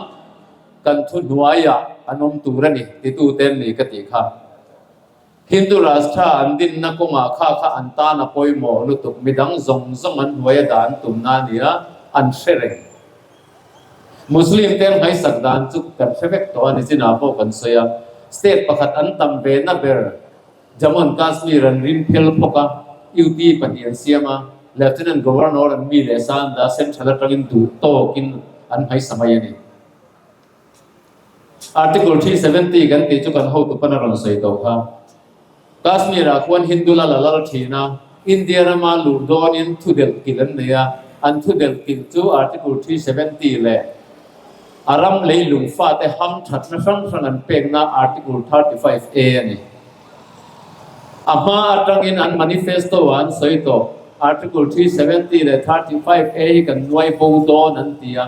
kan thuhnuaiah an awm tur a ni titute an ni ka tih kha. Hindu Rashtra an dinna kawngah kha kha an tan a pawimawh lutuk, midang zawng zawng an hnuai a dan tumna a ni a, an hre reng. Muslim te an hmaisak dan chu kan hre vek tawh a, nichinah pawh kan sawi a, state pakhat an tam ve na ber Jammu and Kashmir an rin phel phawk a, UT pahnih an siam a, Lieutenant Governor an mi leh sa an dah a, Central atangin duh tawkin an hmaisa mai a ni. Article 370 kan tih chu kan hotu pawn a rawn sawi tawh kha. Kashmir ah khuan Hindu lal a lal thin a, India rama luh dawnin thu delh kilh an nei a, an thu delh kilh chu Article 370 leh a ram leilung fate ham thatna hrang hrang an pekna Article 35A a ni. A hma atangin an manifesto ah an sawi tawh, Article 370 leh 35A hi kan nuai bo dawn an ti a.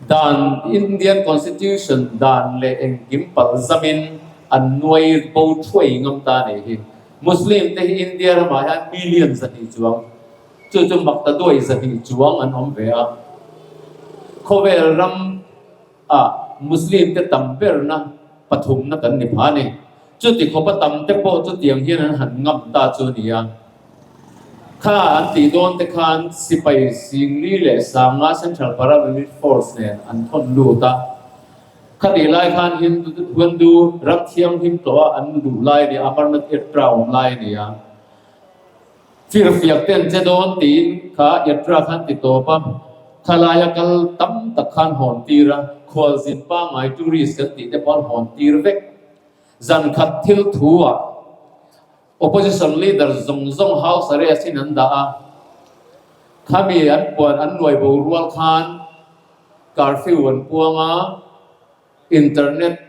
Dan, Indian Constitution dan leh engkim palh zamin an nuai bo thuai ngam ta a nih hi. Muslim te hi India ramah hian million 200 chuang, chu chu maktaduai 200 chuang an awm ve a. Khawvel ram ah Muslim te tam berna pathumna kan ni pha a ni. Chuti khawpa tam te pawh chutiang hian an han ngam ta chu a ni a. Kha an tih dawn te khan sipai Singli leh Sanga Central Paramilitary Force nen an thawn lut a. Khatih lai khan Hindu ram thianghlim tawh a an luh lai a ni a, Amarnath Yatra awm lai a ni a. Firfiak te an che dawn tiin kha Yatra khan ti tawp a, khalaia kal tam tak khan hawn tir a, khualzin pangngai tourist kan tih te pawh an hawn tir vek. Zan khat thil thu ah Opposition leader zawng zawng house arrest in an dah a, khami an puan an nuai bo rual khan curfew an puang a, internet,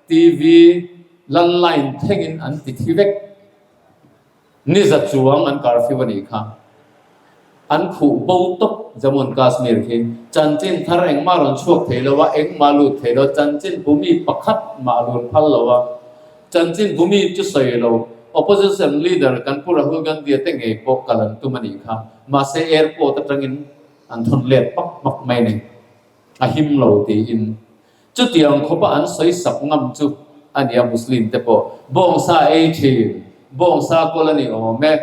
TV, landline thlengin an ti thi vek. Ni za chuang an curfew a nih kha. An khuh bo tawp Jammu and Kashmir khi. Chanchin thar engmah rawn chhuak thei lo a, engmah lut thei lo, chanchin bumi pakhat mah lun phal lo a. Chanchin bumi chu sawi lo, opposition leader kan Pu Rahul Gandhi-a te ngei pawh kal an tum a nih kha. Mahse airport atangin an thawn let hmak hmak mai a ni. A him lo tiin. Chutiang khawpa an sawi sak ngam chu a nia Muslim te pawh bawngsa ei thin, bawngsa kawl a ni awm e,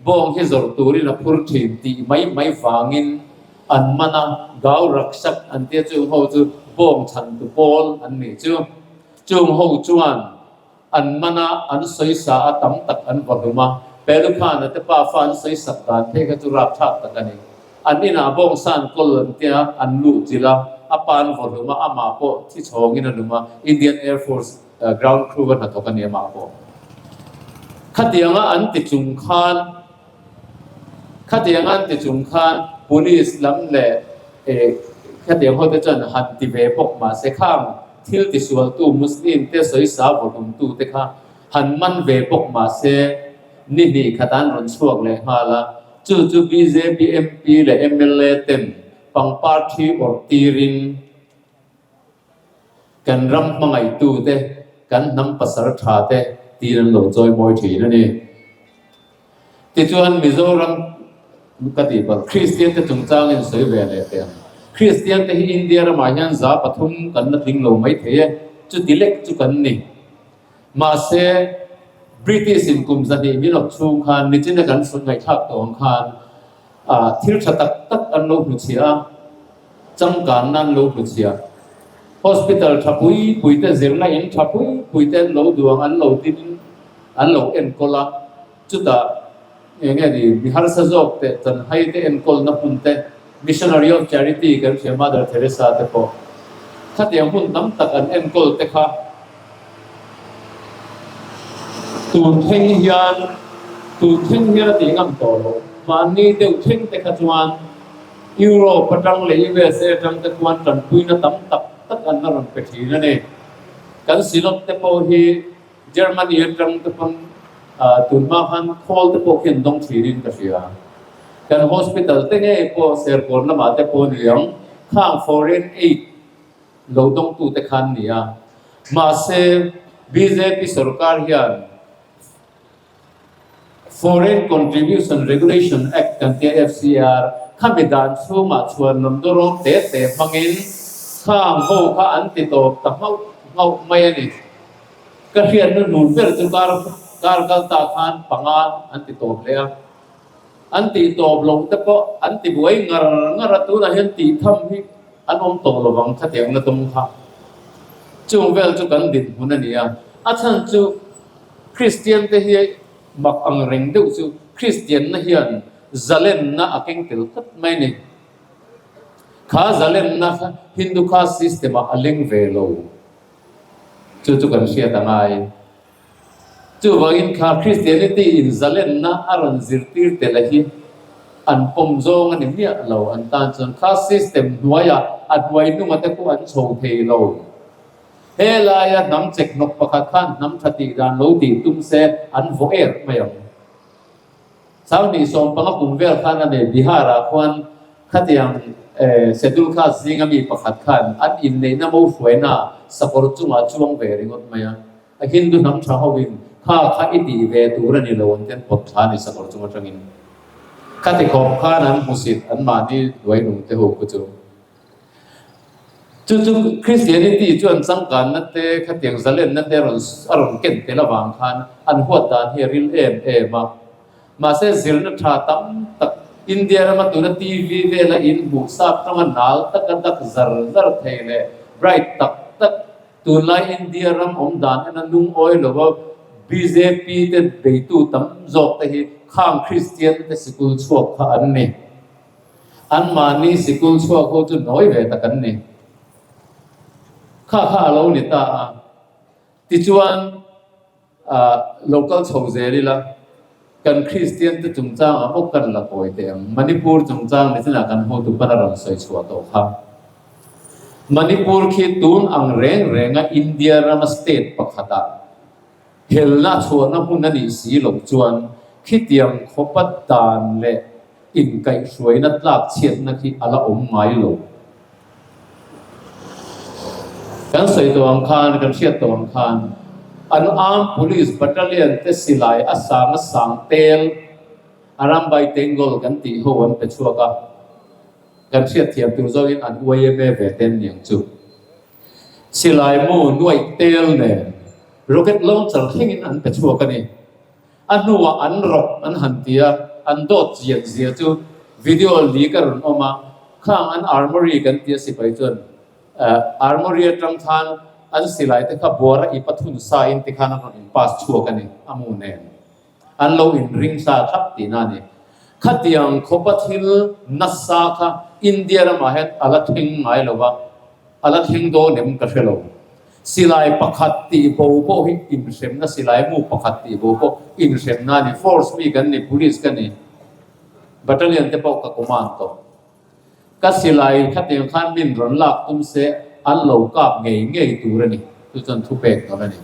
bawng hi zawrh turin a phur thin tih mai mai vangin an man a, gau rakshak an tia chung ho chu bawng chhantu pawl an nih chu. Chung ho chuan an man a, an sawi sa a tam tak an va hlum a, Pehlu Khan a te pafa an sawi sak dan phei kha chu rapthlak tak a ni. An inah bawngsa an kawl an tia, an luh chilh a, a pa an va hlum a, amah pawh thi chhawngin a hlum a, Indian Air Force ground crew a hnathawk a ni amah pawh. Khatianga an ti chung khan, khatianga an ti chung khan police lam leh khatiang hote chuan han ti ve bawk mahse khang, Thil tisualtu Muslim te sawisa vawhlumtu te kha han man ve bawk mah se ni hnih khat an rawn chhuak leh nghal a, chu chu bjp MP leh mla ten pangpar thi awrh tirin kan ram hmangaihtu te, kan hnam pasal tha te tiin an lo chawimawi thin a ni. Tichuan Mizoram ka tih palh, Kristian te chungchangin sawi ve leh teh ang. Kristian te hi India ramah hian 300 kan la tling lo mai thei e. Chuti lek chu kan ni. Mahse, British in kum 200 min awp chhung khan nichina kan ngaihthlak tawh ang khan thil tha tak tak an lo hmuchhiah a, changkanna an lo hmuchhiah. Hospital tha pui pui te, zirna in tha pui pui te an lo duang, an lo din, an lo enkawl a. Chutah eng nge ni, mi harsa zawk te, chanhai te enkawlna hmun te, Missionary of Charity kan hria Mother Teresa te pawh khatiang hmun tam tak an enkawl te kha tun thleng hian tun thleng hian a tih ngam tawh lo. Mahni deuh thleng te kha chuan Europe atang leh USA atang te khuan tanpuina tam tak tak an la rawn pe thin a ni. Kan Synod te pawh hi Germany atang te pawn tun hma khan khawl te pawh khi an dawng thin in ka hria. Kan hospital te ngei pawh Serkawn lamah te pawh ni ang, khang foreign aid lo dawngtu te khan ni a. Mahse bjp sorkar hian Foreign Contribution Regulation Act kan tia FCR khami dan chhungah chhuanawm dawrawm te te hmangin khang ho kha an ti tawp ta nghauh nghauh mai a ni. Ka hriatna hnun ber chu kar kar kal ta khan panga an ti tawp leh a. An tih tawp loh te pawh an ti buai ngar ngar a, tunah hian tih tham hi an awm tawh lovang khatiang na tum kha. Chung vel chu kan dinhmun a ni a, a chhan chu Kristian te hi mak ang reng deuh chu Kristianna hian zalenna a keng tel tlat mai a ni. Kha zalenna kha Hindu caste system ah a leng ve lo. Chu chu kan hriat a ngai. Chuvangin kha Christianity in zalenna a rawn zirtir tel a hi an pawm zawng a ni miah lo. An tan chuan kha system hnuaiah a hnuai hnunga te khu an chho thei lo. He laia hnam chek hnawk pakhat khan hnam tha tih dan lo tih tum se an vaw er mai ang. 2015 kum vel khan a nei Bihar ah khuan khatiang Schedule Caste zinga mi pakhat khan an inneihna mo hruaina sakawr chungah chuang ve ringawt mai a. A Hindu hnam tha hovin kha kha i tih ve tur a ni lo an ten pawt thla a ni sakawr chung atangin. Khati khawp khan an hmusit an mahni hnuainung te ho khu chu. Chu chu Christianity chuan changkanna te khatiang zalenna te rawn a rawn ken tel avang khan an huat dan hi a ril em em a. Mahse zirna tha tam tak India rama tuna TV vela in hmuh sap tanga nal taka dak zar zar thei leh bright tak tak Tunlai India ram awm dan ena lungawi lova bjp te beitu tam zawk te hi khang Kristian te sikul chhuak kha an ni. Anmahni sikul chhuak ho chu nawi ve tak an ni. Kha kha a lo ni ta a. Tichuan. Lo kal chho zel ila, kan Kristian te chungchangah bawk kan la kawi teh ang. Manipur chungchang ni chinah kan hotu pan a rawn sawi chhuah tawh kha. Manipur khi tun ang reng renga India rama state pakhatah helna chhuahna hmun a nih si loh chuan khitiang khawpa dan leh Inkaihhruaina tlak chhiatna khi a la awm ngai lo. Kan sawi tawh ang khan, kan hriat tawh ang khan, an Armed Police Battalion te silai a sang a sang tel Arambai Tengol kan tih ho an pe chhuak a, kan hriat thiam tur zawngin an yma ve te an niang chu. Silai mu nuaih tel nen rocket launcher thlengin an pe chhuak a ni. A hnuah an rawk an han ti a, an dawt ziak zia chu video leak a rawn awm a, khang an armory kan ti a sipai chuan armory atang khan an silai te kha buara i pathun sa in ti khan an rawn in pass chhuak a ni, a mu nen an lo in ring sa thlap tihna a ni. Khatiang khawpa thil nasa kha India ramah hian a la thleng ngai lo va. A la thleng dawn em ka hre lo. Silai pakhat tih bo pawh hi inhremna, silai mu pakhat tih bo pawh inhremna a ni. Force mi kan ni, police ka ni, battalion te pawh ka command tawh. Ka silai khatiang khan min rawn lak tum se an lo kap ngei ngei tur a ni. Chu chuan thupek dawn a ni.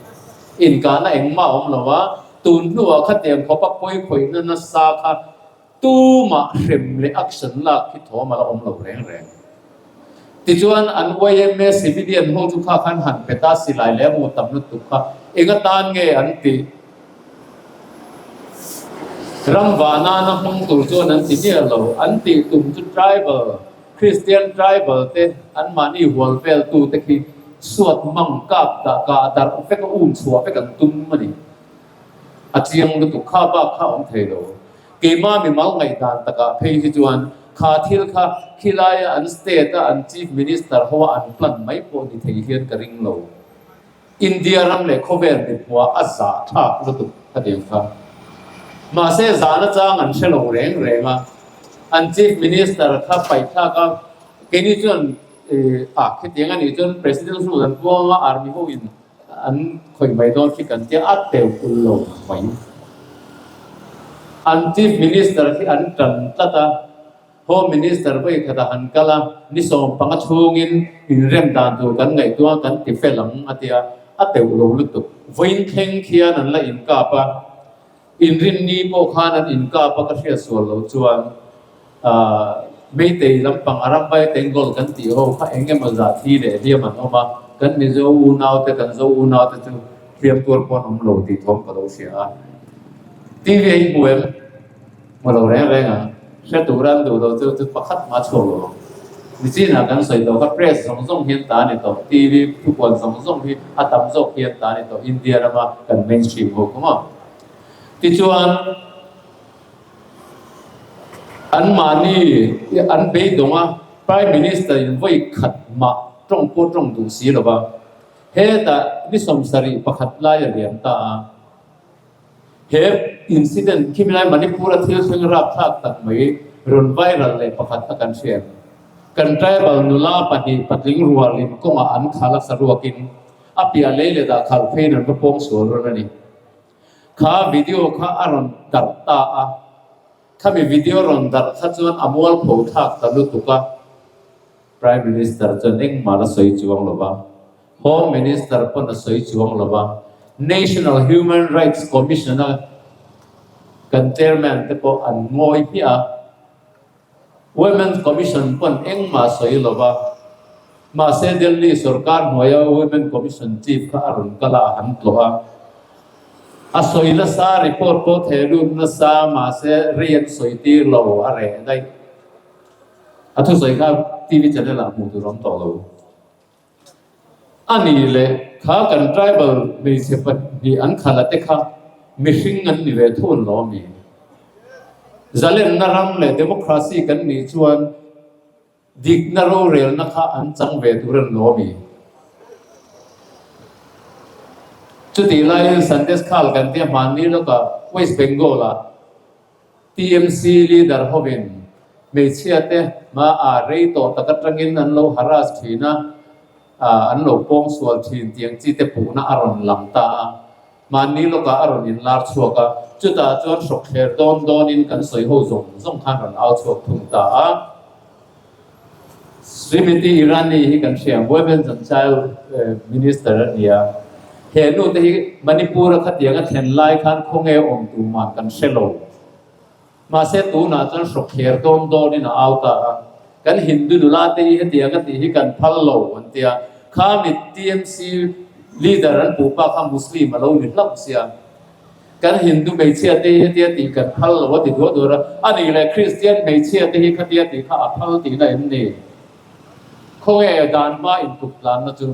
Inkahna engmah a awm lo a, tun hnuah khatiang khawpa pawi khawihna nasa kha Tumah hrem leh action lak hi thawm a la awm lo reng reng. Tichuan an yma civilian ho chu kha khan han pe ta silai leh a mu tam lutuk kha eng atan nge an tih? Ram vah nana hmang tur chuan an ti miah lo. An tih tum chu tribal, Christian tribal te anmahni hual vel tu te khi Suat mang kap dah kah darh vek a um chhuah vek an tum a ni. A chiang lutuk kha bak kha awm thei lo. Keima mimal ngaihdan takah phei hi chuan kha thil kha khilaia an state a an chief minister ho a an plan mai pawh ni thei hian ka ring lo. India ram leh khawvel mipua a zah thlak lutuk ka ti ang kha. Mahse zahna chang an hre lo reng reng a, an chief minister kha paih thlak a, keini chuan a khitiang a nih chuan president rule an puang a, army ho in an khawih mai dawn khi kan tia a teu pul lo mai. An chief minister khi an tan tlat a. Home Minister vawi khat a han kal a, ni 15 chhungin inrem dan tur kan ngaihtuah kan ti fel ang a ti a, a teuh lo lutuk. Vawiin thleng khian an la inkap a, inrinni pawh khan an inkap a ka hriat sual lo chuan Meitei lampang Arambai Tengol kan tih ho kha eng emaw zah thi leh hliam an awm a, kan Mizo unaute kan Zo unaute chu hliam tuar pawh an awm lo tih thawm ka lo hria a. TV a i hmu em? Hmu lo reng reng ang. Hre tura an duh lo chu chu pakhat mah chhuak lo ang. Nichinah kan sawi tawh kha press zawng zawng hian ta a ni tawh, TV thupuan zawng zawng hi a tam zawk hian ta a ni tawh India rama kan mainstream ho kha maw. Tichuan anmahni an beidawng a, Prime Minister in vawi khat mah tawng pawh tawng duh si lo va, hetah ni 71 lai a liam ta a. He incident khi milai Manipur a thil thleng rapthlak tak mai rawn viral leh pakhat kha kan hriat. Kan tribal nula pahnih patling rual in kawngah an khal a saruakin a piah lei leh dah khalh pheiin an va pawng sual rawn a ni. Kha video kha a rawn darh ta a. Khami video rawn darh kha chuan a mualpho thlak ta lutuk a. Prime Minister chuan engmah la sawi chuang lo va, Home Minister pawn a sawi chuang lo va, National Human Rights Commission-a kan Chairman te pawh an ngawi hmiah a, Women's Commission pawn engmah a sawi lo va, mahse Delhi sorkar hnuaia Women Commission Chief kha a rawn kal a, a han tlawh a. A sawi nasa, report pawh theh lut nasa, mahse rei an sawi tir lo, a reh daih. A thusawi kha TV channel ah hmuh tur a awm tawh lo. A nih leh kha kan tribal hmeichhe pahnih an khalh a te kha mihring an ni ve thun lo ami? Zalenna ram leh democracy kan nih chuan dikna rorelna kha an chang ve tur a ni lo ami? Chutih laiin Sandesh Khal kan tia hmanni lawkah West Bengal ah TMC leader hovin hmeichhia te hma ah rei tawh tak atangin an lo harass thin a, an lo pawng sual thin tiang chi te puhna a rawn lang ta a, mahni lawkah a rawn inlar chhuak a, chutah chuan hrawk thler dawn dawnin kan sawi ho zawng zawng khan rawn au chhuak thung ta a. Srimati Irani hi kan hria ang, Women's and Child Minister a ni a, he nu te hi Manipur a khatiang a thlen lai khan khawnge awm tur man kan hre lo. Mahse tunah chuan hrawk thler dawn dawnin a au ta a, kan Hindu nula te hi hetiang a tih hi kan phal lo an ti a, kha mi TMC leader an puh pa kha Muslim a lo ni hlauh sia. Kan Hindu hmeichhia te hi hetia tih kan phal lo a ti duah duah a, a nih leh Kristian hmeichhia te hi khatia tih kha a phal tihna em ni? Khawnge dan hma intuk tlanna chu?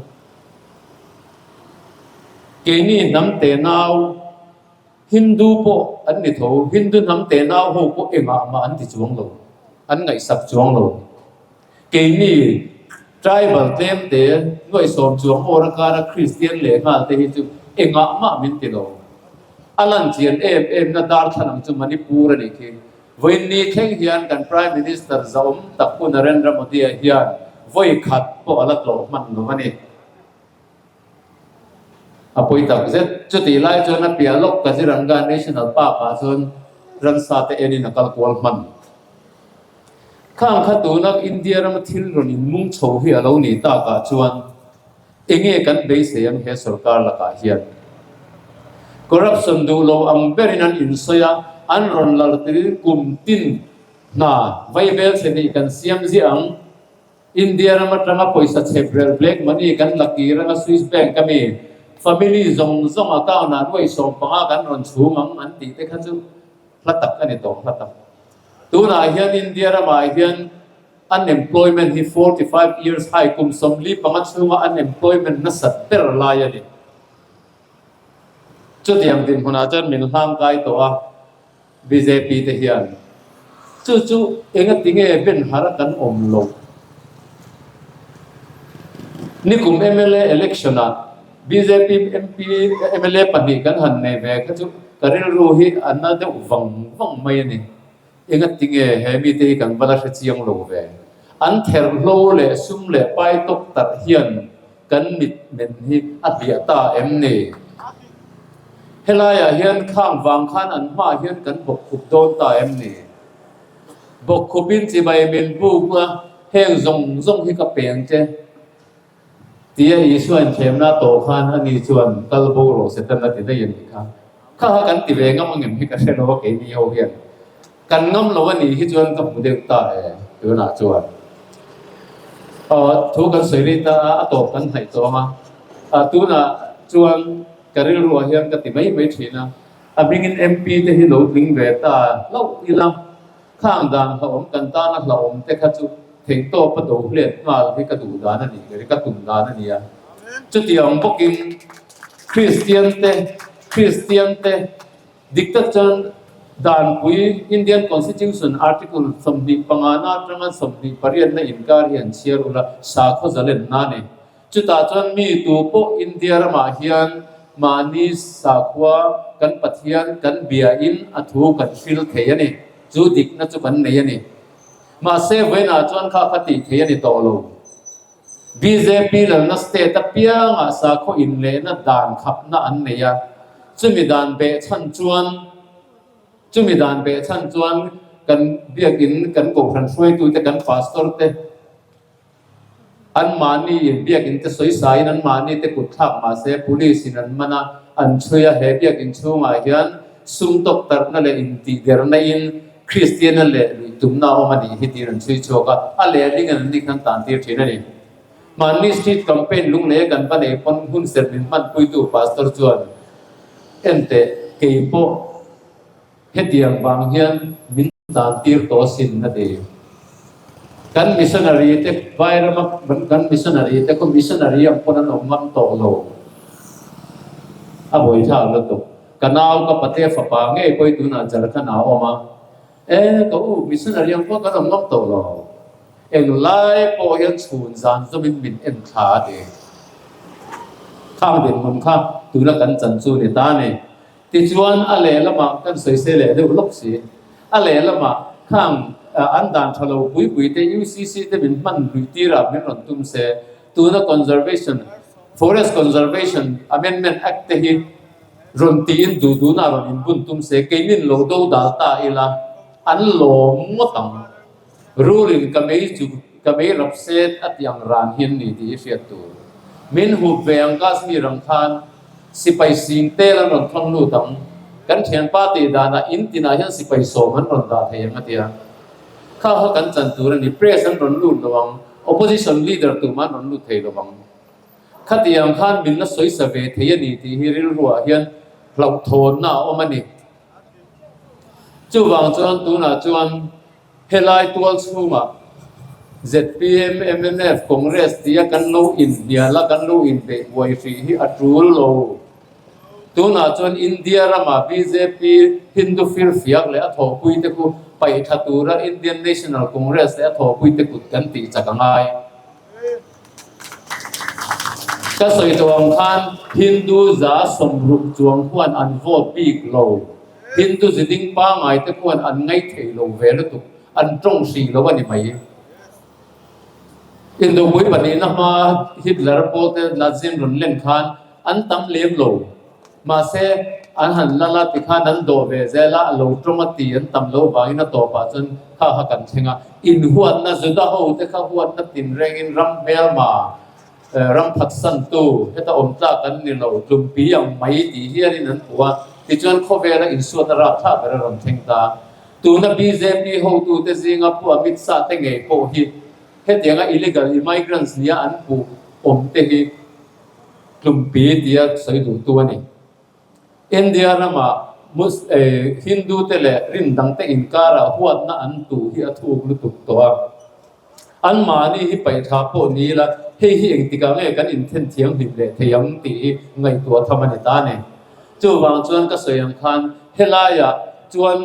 Keini hnam te nau Hindu pawh an ni tho, Hindu hnam te nau ho pawh engah mah an ti chuang lo, an ngaihsak chuang lo. Keini tribal tlem te nuaihsawm chuang awr akara Kristian leh nghal te hi chu engah mah min ti lo. A lan chian em em na darthlalang chu Manipur a nih khi. Vawiinni thleng hian kan Prime Minister zahawm tak Pu Narendra Modi-a hian vawi khat pawh a la tlawh hman lo a ni. A pawi tak zet. Chutih lai chuan a piah lawk Kaziranga National Park-ah chuan ramsa te enin a kal kual hman. Khang kha tuna India rama thil rawn inmung chho hi a lo nih takah chuan enge kan beisei ang he sorkar lakah hian? Corruption duh lo ang berin an insawi a, an rawn lar tir kum tin hna vaibel chhe nih kan siam ziah ang. India ram atanga pawisa chhep rel black money kan la kir anga Swiss bank a mi family zawng zawng account ah nuai 15 kan rawn chhung ang an tih te kha chu hla tak a ni tawh hla tak. Tunah hian India ramah hian. Unemployment hi 45 years high kum 45 chhunga unemployment nasat ber lai a ni. Chutiang dinhmunah chuan min hlangkai tawh a bjp te hian. Chu chu engatinge ben har a kan awm loh? Nikum mla election ah bjp MP mla pahnih kan han nei ve kha chu ka rilru hi a na deuh vang vang mai a ni. Engatinge he mite hi kan va la hre chiang lo ve? An therhlo leh sum leh pai tawk tarh hian kan mit men hi a hliah ta em ni? Helaiah hian khang vang khan an hmaah hian kan bawkkhup dawn ta em ni? Bawkkhupin chibai min buk a, heng zawng zawng hi ka peng che. Tia Isua inthlemna a tawh khan ani chuan kal bo rawh Satan a ti daih a nih kha. Kha kha kan ti ve ngam angem hi ka hre lo a keini ho hian. Kan ngam lo a nih hi chuan ka hmu deuh ta e tunah chuan. Aw thu kan sawi rih ta a, a tawp kan hnaih tawh ang a. Ah tunah chuan ka rilruah hian ka ti mai mai thin a, a hmingin MP te hi lo tling ve ta hlauh ila. Khang dan hlauhawm kan tana hlauhawm te kha chu theihtawpa do hlet nghal hi ka duh dan a nih ber i ka tum dan a ni a. Chutiang bawkin Kristian te Kristian te dik tak chuan danpui Indian Constitution Article 25 na atanga 28 na inkar hi an chhiar ula sakhaw zalenna a ni. Chutah chuan mi tu pawh India ramah hian mahni sakhua kan Pathian kan biain a thu kan hril thei a ni. Chu dikna chu kan nei a ni. Mahse vawiinah chuan kha kha tih thei a ni tawh lo. Bjp lalna state apiangah sakhaw inlehna dan khapna an nei a, chumi dan behchhan chuan chumi dan behchhan chuan kan biakin kan kohhran hruaitute kan pastor te, Anmahni in biakinn te sawi saiin anmahni te kut thlak mah se police in an man a, an chhui a, he biakinn chhungah hian sum tawk tarhna leh intihderna in Kristiana leh luih tumna a awm a nih hi tiin an chhui chhuak a, a lehling in anni khan tan tir thin a ni. Hmanni street campaign lunglei a kan va nei pawn hun serh min hmanpuitu pastor chuan enteh keipawh Hetiang vang hian min tan tir tawh asin a ti. Kan missionary te vai rama kan missionary te khaw missionary ang pawn an awm ngam tawh lo. A buaithlak lutuk. Ka nau ka pate fapa ngei pawh hi tunah Jharkhand ah a awm a. E ka u missionary ang pawh kan awm ngam tawh lo. Englai pawh hian chhun zan zawmin min en thla a ti. Khang dinhmun kha tuna kan chan chu ni ta ni. Tichuan a lehlamah kan sawisel leh deuh lawk si. A lehlamah khang an dan tha lo pui pui te UCC te min hman luih tirah min rawn tum se. Tuna Conservation, Forest Conservation Amendment Act te hi rawn tiin duh duhna rawn inbun tum se. Keinin lo do dal ta ila an lawm ngawt ang. Rulin ka mei chu ka mei rap set a ti ang ran hian ni tih hi hriat tur. Min hup ve ang Kashmir ang khan sipai sing tel an rawn thawn lut ang. Kan thianpa tih danah in tinah hian sipai sawm an rawn dah thei ang a ti a. Kha kha kan chan tur a ni. Press an rawn lut lo ang, opposition leader tumah an rawn lut thei lo ang. Khatiang khan min la sawisa ve thei a ni tih hi rilruah hian hlauhthawnna a awm a ni. Chuvang chuan tunah chuan helai tual chhungah zpm, mnf, Congress tia kan lo inhnial a, kan lo inbeih buai hrih hi a tul lo. Tunah chuan India ramah bjp Hindu firfiak leh a thawhpuite khu paih tha tura Indian National Congress leh a thawhpuite kut kan tih chak a ngai. Ka sawi tawh ang khan Hindu 60 chuang khuan an vote bik lo. Hindu ziding pangai te khuan an ngaithei lo ve lutuk, an tawng hrih lo a ni mai. Indopui pahnihna hma Hitler pawl te Nazin rawn len khan an tam lem lo. Mahse, an han lal a tikhan an dawh ve zel a, a lo tawng a ti an tam lo vangin a tawpah chuan kha kha kan thleng a. Inhuatna Juda ho te kha huatna tinrengin ram hmelma, ram phatsantu, heta awm tlak an ni lo, tlumpi ang mai tih hianin an hmu a. Tichuan khawvela insuatna rapthlak ber a rawn thleng ta. Tuna bjp hotute zinga Pu Amit Shah te ngei pawh hi hetianga illegal immigrants nia an puh awm te hi Tlumpi tia sawi duhtu a ni. India rama Hindu te leh rin dangte inkarah huatna an tuh hi a thuk lutuk tawh a. Anmahni hi paihthla pawh ni ila, hei hi engtikah nge kan inthen thianghlim leh thei ang tih hi ngaihtuah tham a ni ta a ni. Chuvang chuan ka sawi ang khan helaiah chuan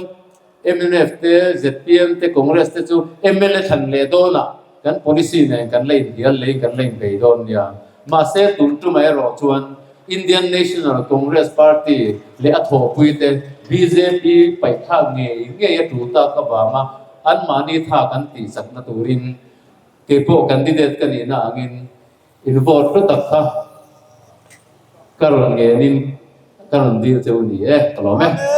mnf te, zpm te, Congress te chu mla thlan leh dawnah kan policy nen kan la inhnial leiin kan la inbei dawn nia. Mahse tun tumah erawh chuan Indian National Congress Party leh a thawhpuite bjp paihthlak ngei ngei a tul tak avanga anmahni tha kan tihchakna turin keipawh candidate ka nihna angin in vote hlu tak kha ka rawn ngenin ka rawn dil cheu ni e, ka lawm e.